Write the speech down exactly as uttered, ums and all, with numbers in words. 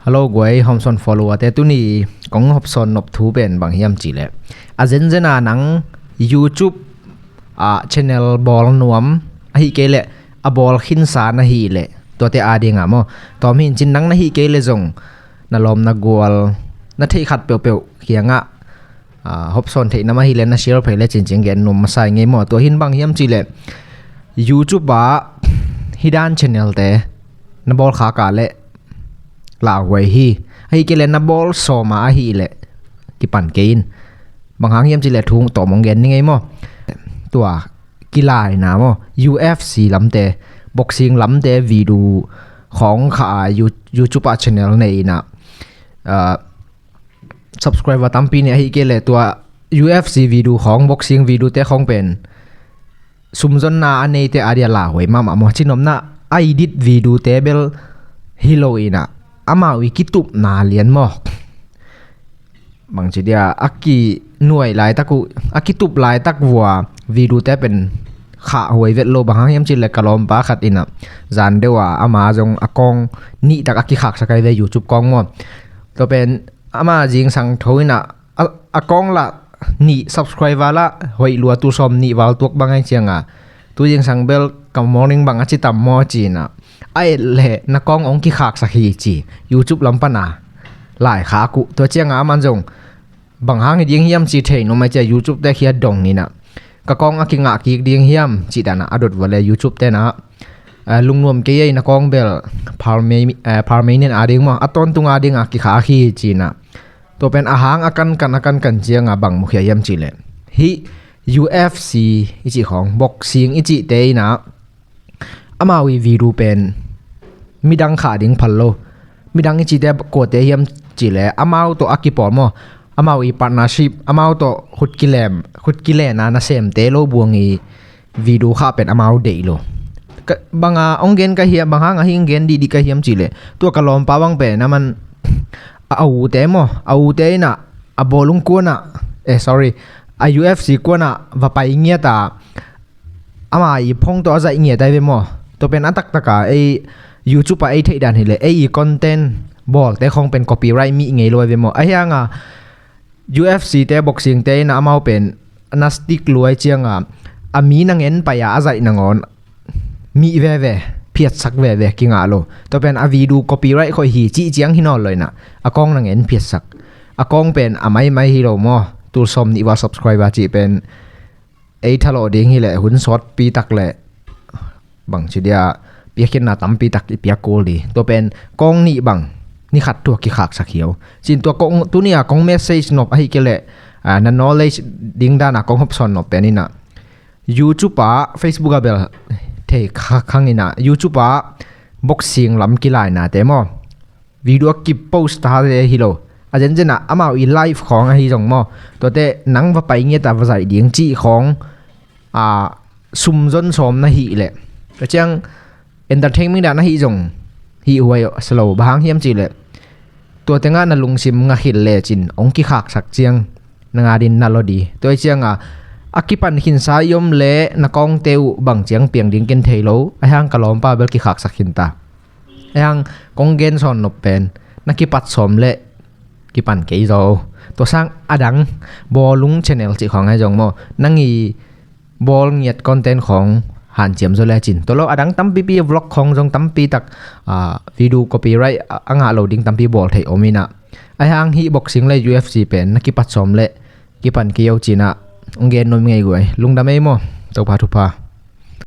Hello guai, hawmsawn follower te, tuni kong hawmsawn nop thu pen bang hiam cih leh, a zenzen a nang YouTube ah channel bawl nuam ahih kei leh a bawl khinsa na hih leh tuate ading a maw, tawm hi in cin nang na hih kei leh zong na lawm na gual na theih khat peuhpeuh kiangah ah, hawmsawn theih nam ahih leh na share phei leh cin cing gen nuam masa ing ei maw. Tua hi in bang hiam cih leh YouTube ah hih dan channel te na bawl khak a leh lauhuai hi. Ahih kei leh na bawl sawm a ahih leh kipan kei in. Bang hang hiam cih leh thu tawm hong gen ning ei maw. Tua kilaina maw, U F C lamte, boxing lamte video khawng kha a, You- YouTube ah channel nei in ah, ah, subscriber tampi nei ahih kei leh tua U F C video khawng, boxing video te khawng pen sumzonna a neite adia lauhuai mahmah maw. Cinomna a edit video te bel hi lo in ah, amau i kitupna lian maw, bangci dia a kinuai laitak uh, a kitup laitak vua video te pen khahhuai vet lo. Bang hang hiam cih leh ka lawmpa khat in ah zan deuh a ama zong a kawng nih tak a kikhaksak ahi ve, YouTube kawng maw. Tua pen ama zingsang tho in ah a, a kawng lah nih, subscriber lah hoih lua, tul sawm nih val tuak bang ahi ciang a, tu zingsang bel ka morning bang a ci tam maw ci in ah, a et leh na kawng hong kikhaksak hi ci, YouTube lam pan a laikhak uh. Tua ciang a aman zong bang hang hi ding hiam ci thei nuam a, ci a YouTube te khia dong in ah, ka kawng a kingah kik ding hiam cih dan a a dot vua leh YouTube te in ah, ah, lungnuam kei ei, na kawng bel pharmei- ah, pharmei nen ading maw, a tawntung ading a kikhak hi ci in ah. Tua pen a hang a kankan a kankan ciang a bang mukhia hiam cih leh, hih U F C i cih khawng, boxing i cihte in ah amau i video pen midang khah ding phal lo. Midang i cihte kuate hiam cih leh amau tawh a kipawl maw, amau i partnership, amau tawh khut kilem, khut kilen a nasemte lo buang i video khah pen amau deih lo. Ka- bang a hong gen ka hiam, bang hang a hih hong gen dihdih ka hiam cih leh, tua ka lawmpa bang pen aman a ute maw, a ute in ah a bawlung kuan ah, eh sorry, a U F C kuan ah va pai ngiat a, ama i phone tawh a zaih ngiat ahi ve maw. Tua pen a taktak a ei YouTube ah ei theih dan hi leh ei i content bawlte khawng pen copyright mih ngei lo ahi ve maw. Ahi hang a U F C te, boxing te in ah amau pen na stick lua ahih ciang a, a mi na ngen pai a a zaih nangawn mih veve, phiatsak veve, kingah lo. Tua pen a video copyright khoih hi cih ciang hi nawn lo in ah, a kawng na ngen phiatsak. A kawng pen a maimai hi lo maw, tul sawm nih val subscriber cih pen ei thalawh ding hi leh hun sawtpi tak leh bangci dia piakkhiatna tampi tak i piak kul di. Tua pen kawng nih bang ni khat tua kikhaksak hi o. Cin tua kong, tuni a kong message nop ahih kei leh, ah, na knowledge ding dan a kong hawmsawn nop pen in ah, YouTube ah, Facebook ah bel thei khak hang in ah, YouTube ah boxing lam kilainate maw, video a kipost tate hi lo, a zenzen ah amau i live khawng ahi zong maw, tuate nang va pai ngiat a va zaih ding cih khawng, a, sum zon sawm na hih leh, tua ciang entertainment dan ahi zong hih huai a si lo. Bang hang hiam cih leh, tua tengah na lungsim ngah khit lecin hong kikhaksak ciang nang adingin na lo di. Tua hi ciang a, a kipan khinsa i om leh na kawngte uh bang ciang piang ding ken thei lo, ahi hang ka lawmpa bel kikhaksak khin ta. Ahi hang kong gen sawn nop pen, na kipat sawm leh kipan kei zaw. Tua sang a dang, bawlung channel cih khawng ahi zong maw, nang i bawl ngiat content khawng hanciam zaw lecin, tua lo a dang tampipi, vlog khawng zong tampi tak, ah, video copyright a, a ngah lo ding tampi bawl theih om in ah. Ahi hang hih boxing leh U F C pen na kipat sawm leh kipan kei o cih in ah hong gen nuam ing ei guai. Lungdam ei maw. Topa thupha.